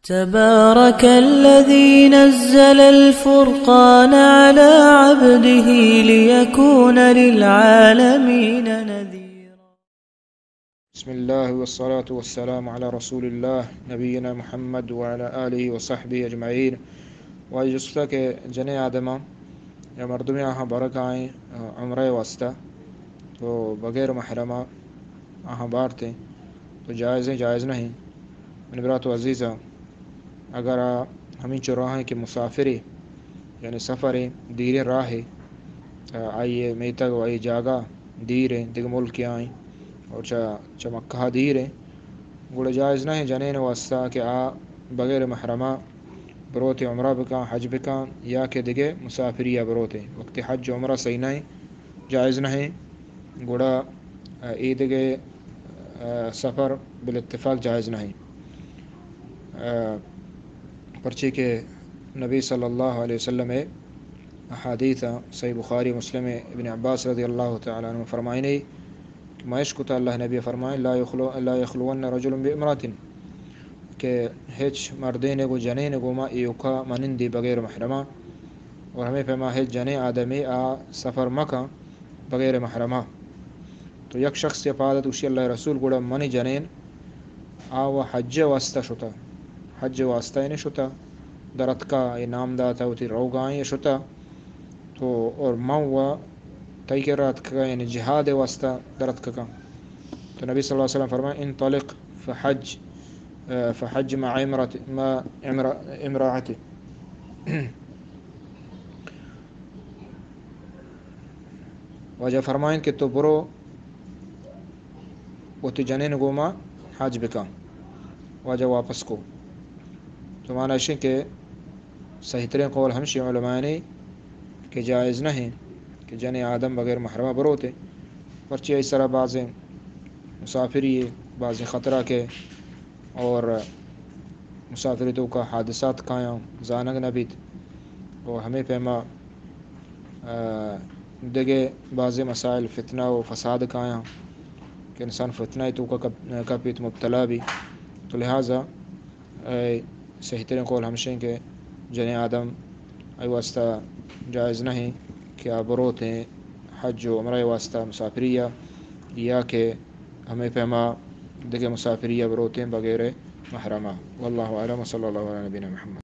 تبارك الذي نزل الفرقان على عبده ليكون للعالمين نذيرا. بسم الله والصلاة والسلام على رسول الله نبينا محمد وعلى آله وصحبه أجمعين. واجہ جستا کہ جنیں آدماں یا مردمے آہاں برگ آئیں عمرہ واسطہ، تو بغیر محرمہ آہاں بارتیں، تو جائزیں، جائز نہیں؟ منی برات و عزیزاں، اگر آ ہمینچو راہیں کہ مسافرے، یعنی سفرے، دیریں راہے، آ، آئی میتگ و آئی جاگہ دیریں، دگہ ملکے آئیں، اور چہ، چہ مکہ دیریں، گڑا جائز نہیں جنین واسطہ کہ آ بغیر محرمہ بروتے عمرہ بکن، حج بکن، یا کہ دگہ مسافری بروتے۔ وقت حج و عمرہ صحیح نہیں، جائز نہیں، گڑا، آ، اے دگہ، آ، سفر بالاتفاق جائز نہیں۔ آ، پرچے کہ نبی صلی اللہ علیہ وسلم احادیث، صحیح بخاری، مسلم، ابن عباس رضی اللہ تعالی عنہ فرمائنے کہ ما اشکتا اللہ نبی فرمائے، لا یخلو، لا یخلون رجل بامرأة، کہ ہچ مردین گو جنین گوما ایوکا منندی بغیر محرمہ، اور ہمیں پیما ہچ جنین آدمی آ سفر مکن بغیر محرمہ۔ تو یک شخص یا پادت گوشی، اللہ رسول، گڑا منی جنین آ و حج واسطہ شتا، حج واسطہ یعنی شتا، درتکا، اے نام داتا وتی روگائیں شتا، تو اور من و تئی کرا اتکگاں، یعنی جہاد واسطہ در اتکگاں۔ تو نبی صلی اللہ علیہ وسلم فرمائے، انطلق فحج، آ، فحج مع امرأة، مع امرأ-، امرأة۔ واجہ فرمائیں کہ تو برو وتی جنین گوما حج بکن۔ واجہ واپس کو۔ تو معنی اشیں کہ صحیح ترین قول ہمشی علماء نے کہ جائز نہیں کہ جنین آدم بغیر محرمہ بروتے، پرچی ای سرا بازیں مسافری، بازیں خطرہ کے اور مسافری توکا حادثات کایاں زانگ نہ بیت، و ہمیں پیما، آ، دگہ بازیں مسائل فتنہ و فساد کایاں کہ انسان فتنہ توکا کپ-، کپیت، مبتلا بی۔ تو لہذا اے صحیح ترین قول ہمشیں کہ جنین آدم ای واسطہ جائز نہیں کہ آ بروتیں حج و عمرہ واسطہ مسافری یا، یا کہ ہمیں پیما دگہ مسافری یا بروتیں بغیر محرمہ۔ واللہ اعلم، وصلی اللہ علی نبینا محمد۔